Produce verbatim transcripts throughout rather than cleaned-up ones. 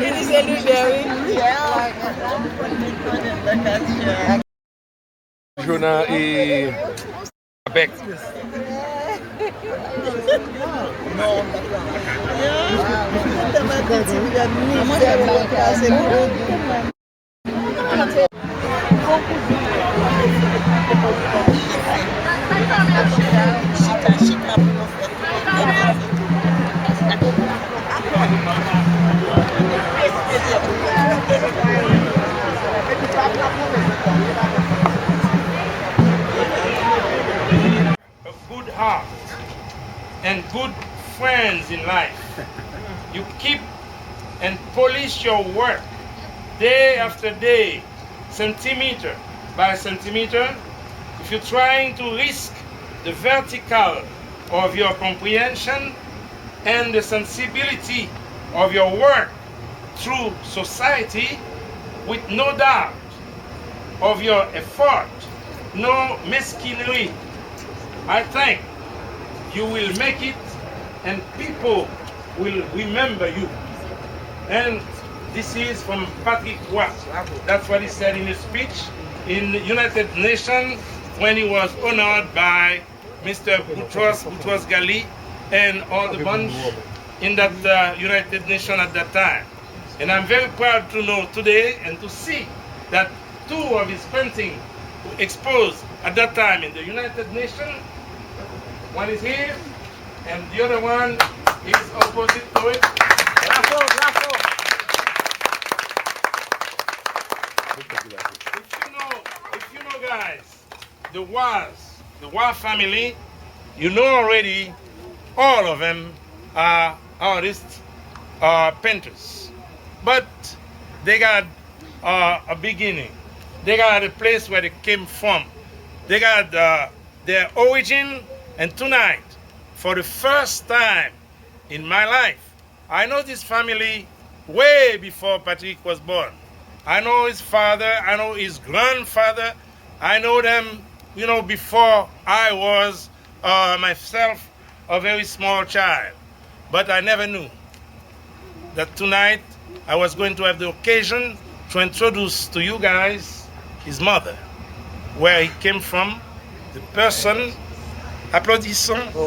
Li se lidè, wi. Jona e Abèk. A good heart and good friends in life. You keep and polish your work day after day, centimeter by centimeter. If you're trying to risk the vertical of your comprehension and the sensibility of your work through society, with no doubt of your effort, no mesquinerie, I think you will make it and people will remember you. And this is from Patrick Roy. That's what he said in his speech in the United Nations when he was honored by Mister Boutros Boutros Ghali and all the bunch in that uh, United Nations at that time. And I'm very proud to know today and to see that two of his paintings were exposed at that time in the United Nations. One is here, and the other one is opposite to it. Bravo, bravo. If you know, if you know, guys, the Rois, the Rois family, you know already, all of them are artists, are painters. But they got uh, a beginning. They got a place where they came from. They got uh, their origin. And tonight, for the first time in my life, I know this family way before Patrick was born. I know his father, I know his grandfather, I know them, you know, before I was uh, myself a very small child. But I never knew that tonight I was going to have the occasion to introduce to you guys his mother, where he came from, the person. Applaudissons. You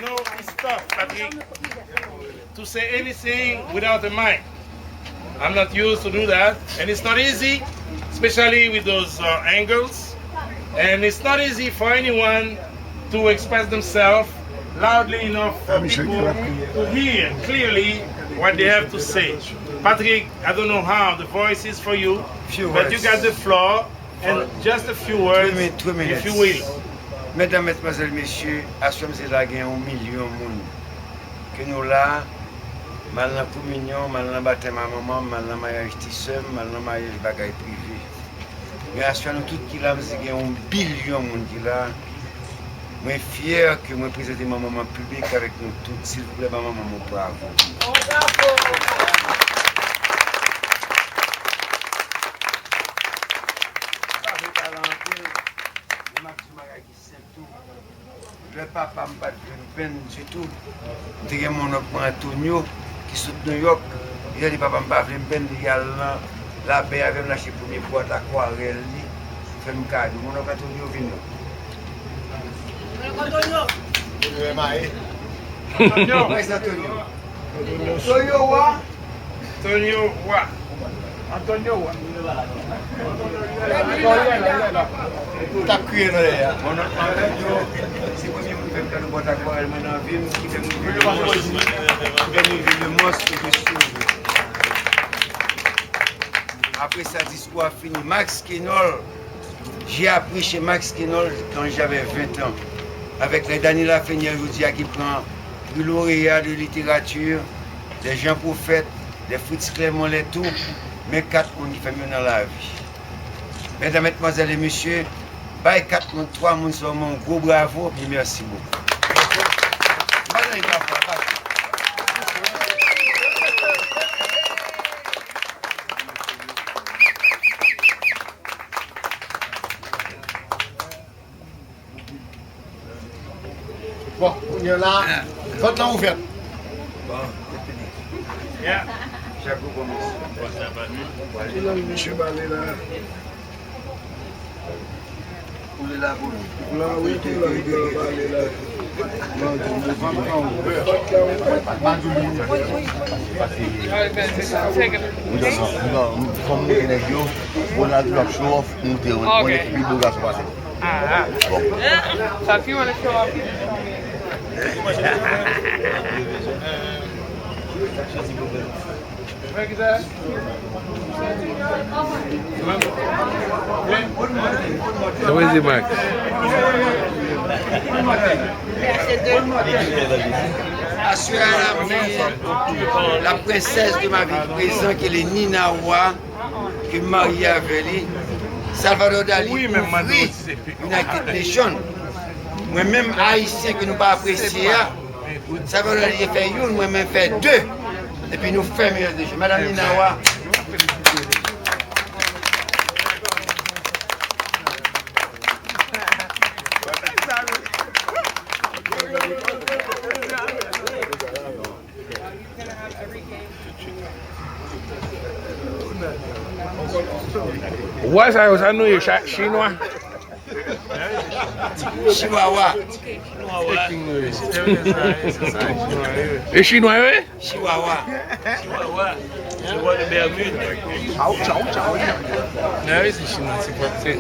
know, it's tough, Patrick, to say anything without a mic. I'm not used to do that, and it's not easy, especially with those uh, angles. And it's not easy for anyone to express themselves loudly enough for people to hear clearly what they have to say. Patrick, I don't know how the voice is for you, but you got the floor. And just a few words, if you will. Medam, medmwazèl, mesye, aswè m se la gen yon milyon moun. Ke nou la, m al nan kominyon, m al nan batèm a manman m, m al nan maryaj ti sè m, m al nan maryaj bagay prive. Men aswè nou tout ki la, m se gen yon bilyon moun ki la. Mwen fyè ke mwen prezante manman m an piblik avèk nou tout. Silvouplè, ban manman m yon bravo. Sa fè talan anpil, men m ap di yon bagay ki senp tou. Lè papa m pa t vle m penn ditou, m te gen mon onk mwen Antonio ki sot Nouyòk. Li te di papa m pa vle m penn, li al nan Labè avè m, l achte premye bwat akwarèl li, fè m kado. Mon onk Antonio vin non. Antonio. Antonio. Antonio. Wè, se Antonio. Antonio Wa. Antonio Wa. Antonio Wa. Ou t ap kriye nan lè a. Mon onk Antonio, se premye moun ki fè m kado bwat akwarèl mwen nan vi m, ki fè m rive Lemons. Ki fè m rive Lemons, e ke sove. Apre sa, diskou a fini. Max Kenol, j'ai appris chez Max Kenol quand j'avais vingt ans. Avec les Dany Lafrenière jodi a ki pran prix lauréat de littérature, les Jean Prophète, les Fritz Clermont, les tout, men kat moun ki fè m yo nan lavi. Medam, medmwazèl e mesye, bay kat moun, twa moun sa yo yon gwo bravo, epi mèsi bokou. M pa tande bravo a, pa. Yon la, vant lan ouvè. Bon, se fini. Chak jou kòmanse. Ki lang misye pale la? Ou li la pou li. La, wi, ki lang misye pale la? Vant lan ouvè. Fò m moute nèg yo, bon, la, l ap show off, moute, on lè ki pi bo gason pase. Ah, ah. Bon. Sa pi, on lè show off. Sa vle di Max. Aswè a, la princesse de ma vie prezan, ki le Nina Wa, ke m marye avè li. Salvador Dali ouvri United Nation. Mwen menm, Ayisyen ke nou pa apresye a, Salvador Dali fè youn, mwen menm fè de. Epi nou fè meyè de jeu. Madanm Nina Wa. Ou wè sa yo, sa nou ye, cha-, chinwa? Chiwawa. E chinwa yo ye? Chiwawa. Chiwawa. Chiwawa de Bermude. Tchaw, tchaw, tchaw. Nan yo se chinwa, se pwòp, se.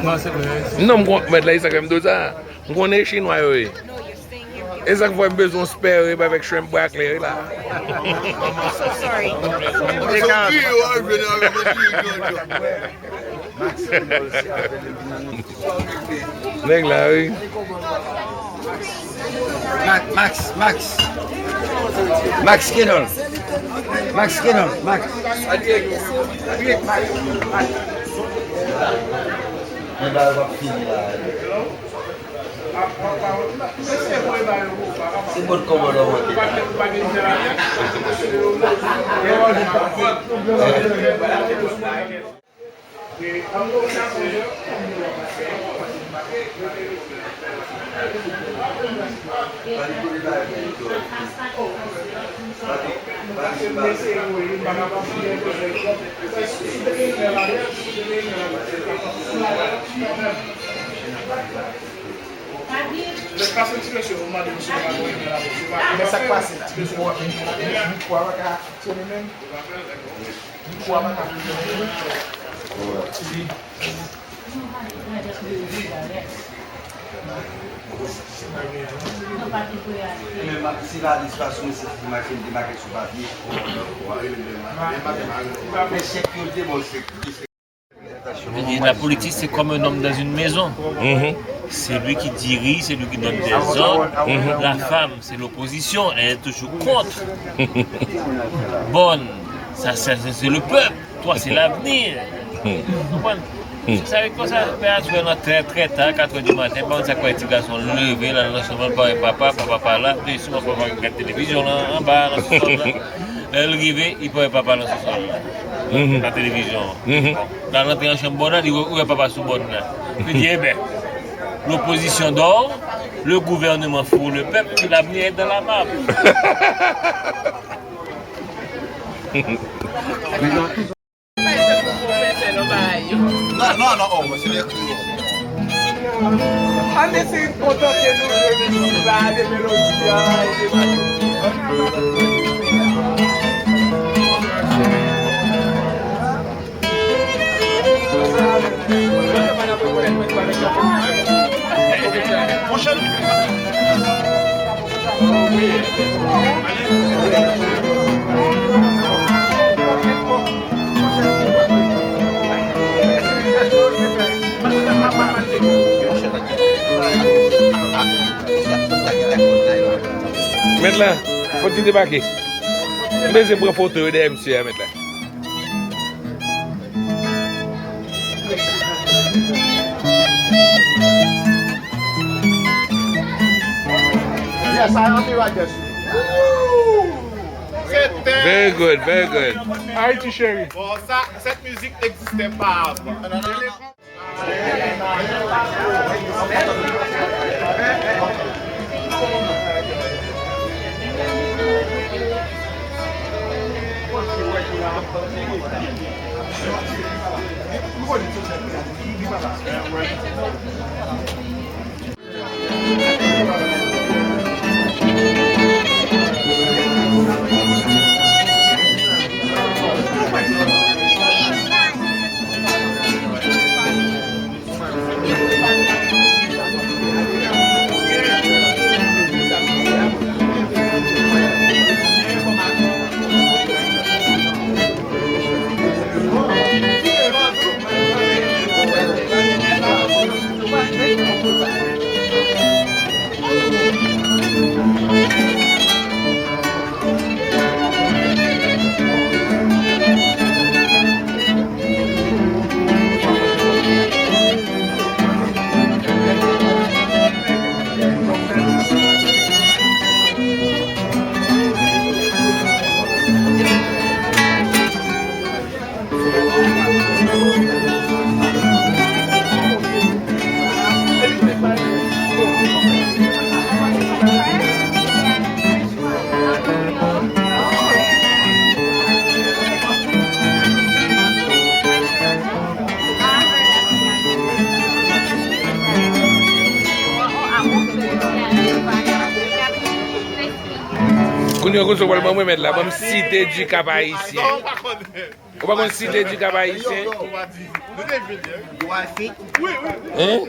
Non, se vre. Non, m konn, mèt la, e sa k fè m di w sa. M konnen e chinwa yo ye. E sa k fè m bezwen yon spare avèk shrimp bwa klè la. Nèg la, wi. Max, Max, Max. Max Kenol. Max Kenol, Max. Men bagay w ap fini la. Se bòt kòmanda w ap fini la. Men sa k pase la? Mikwo a pa ka fonksyone menm? Mikwo a pa ka fonksyone menm? Men si pa dispansè, se ki make, make sou papye. Men chèk yo te bon, se. La politique, c'est comme un homme dans une maison. Mhm. C'est lui qui dirige, c'est lui qui donne des ordres. Mhm. La femme, c'est l'opposition, elle est toujours contre. Bonne, ça, ça, ça, c'est le peuple. Toi, c'est l'avenir. Ou konprann? Se sa, konsa, men aswè nan trè, trè ta, katrè di maten, pa konn sa kwè ti gason leve la nan sòm, pare papa, papa pa la, men si papa pa gad televizyon la, anba nan sòm la. Lè l rive, li pa wè papa nan sousòl la. Mhm. Nan televizyon an. Mhm. L al rantre nan chanm bòn nan, li wè, wè papa sou bòn nan. Li di, enben, l'opposition dort, le gouvernement fourre le peuple, l'avenir est dans la marmite. Non, non, non, oh, mwen se mèkredi. Ann eseye kontante nou de mizik la, de melodi a, e de bato. Monchè, Mèt la, fò ti debake. M bezwen pran foto yo dèyè misye a, mèt la. Yes, I am the right person. Woo! Very good, very good. Ayiti cheri. Bon, sa, cette musique n'existait pas avant. Kounye a konsa w pral ban mwen mèt la, ban m Cité du Cap Haïtien. Ou pa konn Cité du Cap Haïtien? Hein?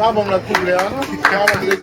Pa bon lòt kouplè a, non? Pa bon.